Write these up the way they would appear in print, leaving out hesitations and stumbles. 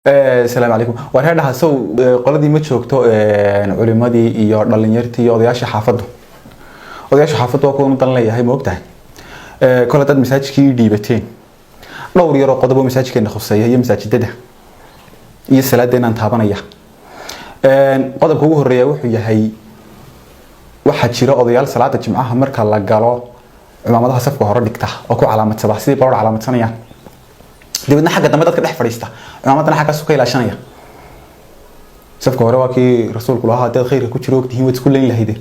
Asalaamu calaykum. Waar heedhaha sow qoladii ma joogto, culimadii iyo dhalinyartii iyo odayaasha xaafaddu? Odayaasha xaafaddu waa kuwa dan leeyahay, ma ogtahay? Kol haddaad masaajidkii ii dhiibateen, dhowr yaroo qodobo masaajidkeena khuseeya iyo masaajidada iyo salaadeenaan taabanaya. Qodobka ugu horeeya wuxuu yahay, waxaa jira odayaal salaada Jimcaha marka la galo cimaamadaha safka hore dhigta oo ku calaamadsada sidii baroor calaamadsanayaan, dabeedna xagga dambe dadka dhex fadhiista, cimaamadana xaggaasu ka ilaashanaya. Safka hore waa kii Rasuulku lahaa, "Haddaad khayrka ku jiro ogtihiin, waad isku leyn lahaydeen."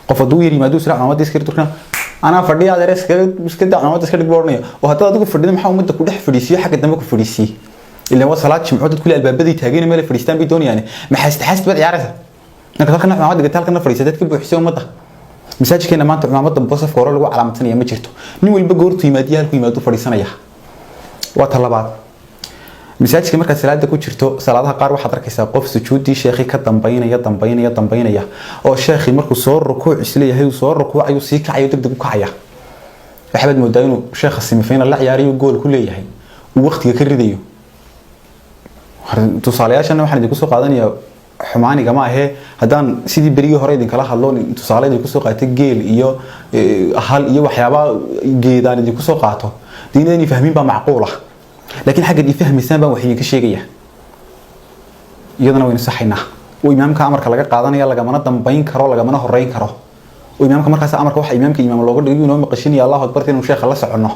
Qof hadduu yar yimaado, isla cimaamadda iska turkana, "Anaa fadhiya, adeer, iska daa, cimaamadda iska dhig," buu odhanaya. Oo haddaad adigu fadhido, maxaa ummadda ku dhex fadhiisiyo, xagga dambe ku fadhiisiyey? Ilaan waa salaad Jimco, dad kule albaabadii taageen meel ay fadhiistaan bay doonayaan. Maxaasid xaasid baad ciyaaraysa marka halkana cimaamad dhigata, halkana fadhiisa, dad ka buuxisay ummadda. Masaajidkeena maanta cimaamad dambe safka hore lagu calaamadsanaya ma jirto. Nin walba goortu yimaadiyo halku yimaado fadhiisanaya. Waa ta labaad. Masaajidka markaad salaada ku jirto, salaadaha qaar waxaad arkaysaa qof sujuuddii sheekhi ka dambaynaya, dambaynaya, dambaynaya, oo sheekhi markuu soo rukuuc isleeyahay, uu soo rukuucayo, sii kacayo, deg deg u kacaya. Waxaad moodaa inuu sheekha semifinal la ciyaarayo, gool ku leeyahay, uu waqtiga ka ridayo. Tusaalayaashan waxaan idinku soo qaadanayaa xumaaniga ma ahee. Haddaan sidii berigii hore idinkala hadlo, tusaale idinku soo qaatay geel iyo hal iyo waxyaaba geedaan idinku soo qaato, dee inaydin fahmin baa macquul ah, laakiin xaggaad i fahmaysaan baan wax idinka sheegaya. Iyadana waynu saxaynaa oo imaamka amarka laga qaadanaya, lagamana dambayn karo, lagamana horeyn karo. Oo imaamka markaas amarka, waxa imaamka imaam looga dhigay inoo maqashinaya "Allahu akbar" inuu sheekha la soconno.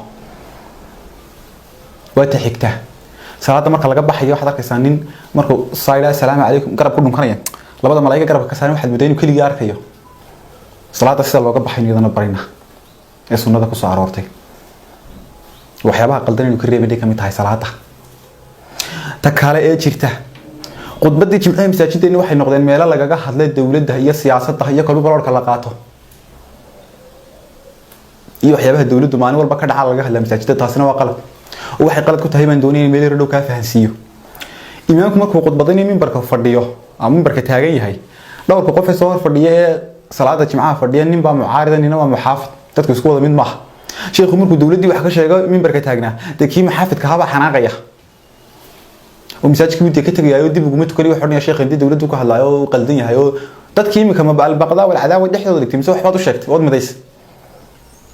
Waa ta xigta. Salaada marka laga baxayo, waxaad arkaysaa nin markuu saa "Assalaamu calaykum" garab ku dhunkanaya, labada malaa'iga garabka ka saaran, waxaad moodaa inuu keligii arkayo. Salaada sida looga baxayo iyadana barayna ee sunnada kusoo aroortay. Waxyaabaha qaldan inuu ka reebay ka mid tahay salaada. Ta kale ee jirta, khudbadii Jimcaha masaajideenni waxay noqdeen meelo lagaga hadlay dowladda iyo siyaasadda iyo kolba baloorka la qaato iyo waxyaabaha dowladdu maalin walba ka dhaca laga hadlaa masaajidda. Taasina waa qalad, oo waxay qalad ku tahay baan doonaya in meel yar dhow kaa fahansiiyo. Imaamku markuu khudbadaynayo, mimbarka fadhiyo ama mimbarka taagan yahay, dhowrka qof ee soo hor fadhiya ee salaada Jimcaha fadhiya, nin baa mucaarida, nina waa muxaafid. Dadku isku wada mid maaha. Sheekhu markuu dowladdii wax ka sheego mimbarka taagnaa, dee kii muxaafidka ahaa baa xanaaqaya oo masaajidkii wuu ka tagayayo, dib uguma tukanayo. Wuxuu odhanaya, "Sheekh intii dowladdu ka hadlaayo oo qaldan yahay." Oo dadkii imika ma albaqdaa walcadaawa dhexdooda dhigtay, mise waxbaad u sheegtay ood midaysa?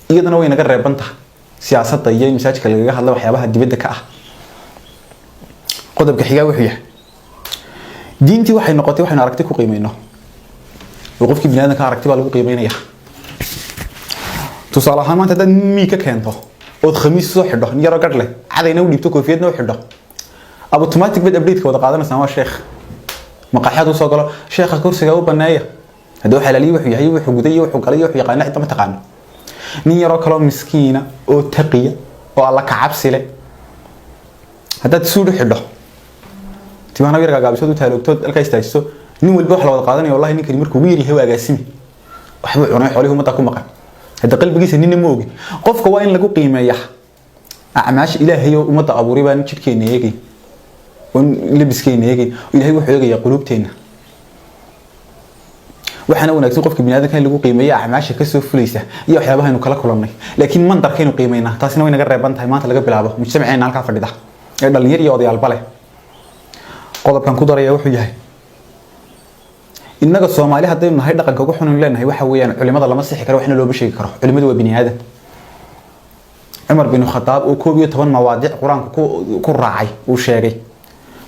Iyadana way naga reeban tahay siyaasadda iyo in masaajidka lagaga hadla waxyaabaha dibadda ka ah. Qodobka xigaa wuxuu yahay, diintii waxay noqotay waxaynu aragti ku qiimeyno, oo qofkii biniaadanka aragti baa lagu qiimeynaya. Tusaale ahaan, maanta haddaad nin mii ka keento ood khamiis soo xidho, nin yaroo gadh leh, cadayna u dhiibto, koofiyadna u xidho, automatic baad update-ka wada qaadanaysaa, waa sheekh. Maqaaxyad uu soo galo, "Sheekha kursiga u baneeya." Haddii waxa laaliyi wuxuu yahay, wuxuu guday iyo wuxuu galay iyo wuxuu yaqaana, cidda ma taqaano. Nin yaroo kaloo miskiina oo taqiya oo Alla ka cabsi leh, haddaad suudh u xidho, timahana yar gaagaabisood u taaloogtood, halkaa istaajiso, nin walba wax la wada qaadanaya, "Wallahi ninkani markuu ugu yaryahay waa agaasimi, waxbuu cunay, xoolihii ummadda ku maqan." Hadda qalbigiisa nina ma ogin. Qofka waa in lagu qiimeeya acmaasha Ilaahay oo ummadda abuuray baan jidhkeena eegay oo labiskeena eegay. Ilahay wuxuu eegayaa quluubteena. Waxaana wanaagsan qofka biniaadanka in lagu qiimeeyo acmaasha kasoo fulaysa iyo waxyaabaha aynu kala kulannay, laakiin mandarkaynu qiimeynaa, taasina way naga reeban tahay maanta laga bilaabo. Mujtamaceena halkaa fadhida ee dhalinyar iyo odayaalba leh, qodobkan ku daraya wuxuu yahay, innaga Soomaali haddaynu nahay, dhaqanka ugu xun leenahay waxa weeyaan culimada lama sixi karo, waxna looma sheegi karo. Culimadu waa bini aadan. Cumar bin Khataab oo 11 mawaadiic Qur-aanku ku raacay uu sheegay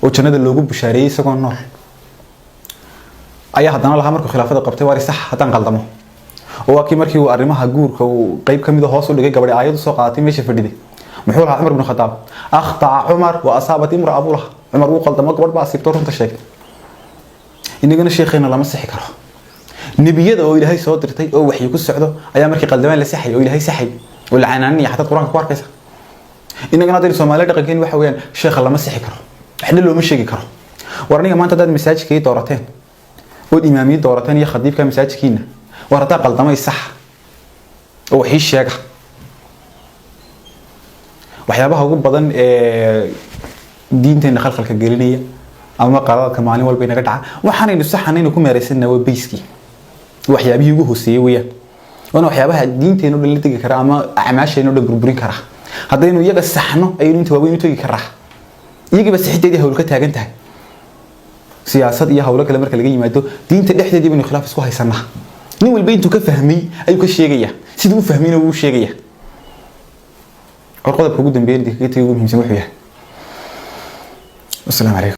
oo jannada loogu bushaareeyey isagoo nool, ayaa haddana lahaa markuu khilaafada qabtay, "Waar, sax haddaan qaldamo." Oo waa kii markii uu arrimaha guurka uu qeyb kamid a hoos u dhigay, gabadhi aayadu soo qaadatay meesha fadhiday, muxuu lahaa Cumar bin Khataab? "Akhta'a Cumar wa asaabat imra'a," buu lahaa. Cumar wuu qaldamo, gabadh baa asiibto, runta sheegtay. Inagana sheekheena lama sixi karo. Nebiyada oo Ilaahay soo dirtay oo waxyi ku socdo ayaa markii qaldamaan la saxay oo Ilaahay saxay oo la canaananaya, xataa Qur-aanka ku arkaysa. Inagana haddaynu Soomaaliya dhaqankeeni waxa weeyaan sheekha lama sixi karo, waxna looma sheegi karo. War aniga maanta haddaad masaajidka ii doorateen ood imaamiyi doorateen iyo khadiibka masaajidkiina, war haddaa qaldamay sax oo wax ii sheega. Waxyaabaha ugu badan ee diinteena khalkhalka gelinaya ama qaladadka maalin walba inaga dhaca, waxaanaynu saxanaynu ku meeraysanna, waa bayskii, waxyaabihii ugu hooseeyey weeyaan. Waana waxyaabaha diinteena o dhan la degi kara ama acmaasheena o dhan burburin kara. Haddaynu iyaga saxno, ayaynu inta waaweyn u tegi karaa. Iyagiiba sixideedii hawl ka taagan tahay. Siyaasad iyo hawlo kale marka laga yimaado, diinta dhexdeedii baynu khilaaf isku haysanaa. Nin walba intuu ka fahmay ayuu ka sheegaya, siduu u fahmayna wuu sheegaya. Hor qodobka ugu dambeeya kaga tegay, ugu muhiimsan wuxuu yahay, wasalaamu calaykum.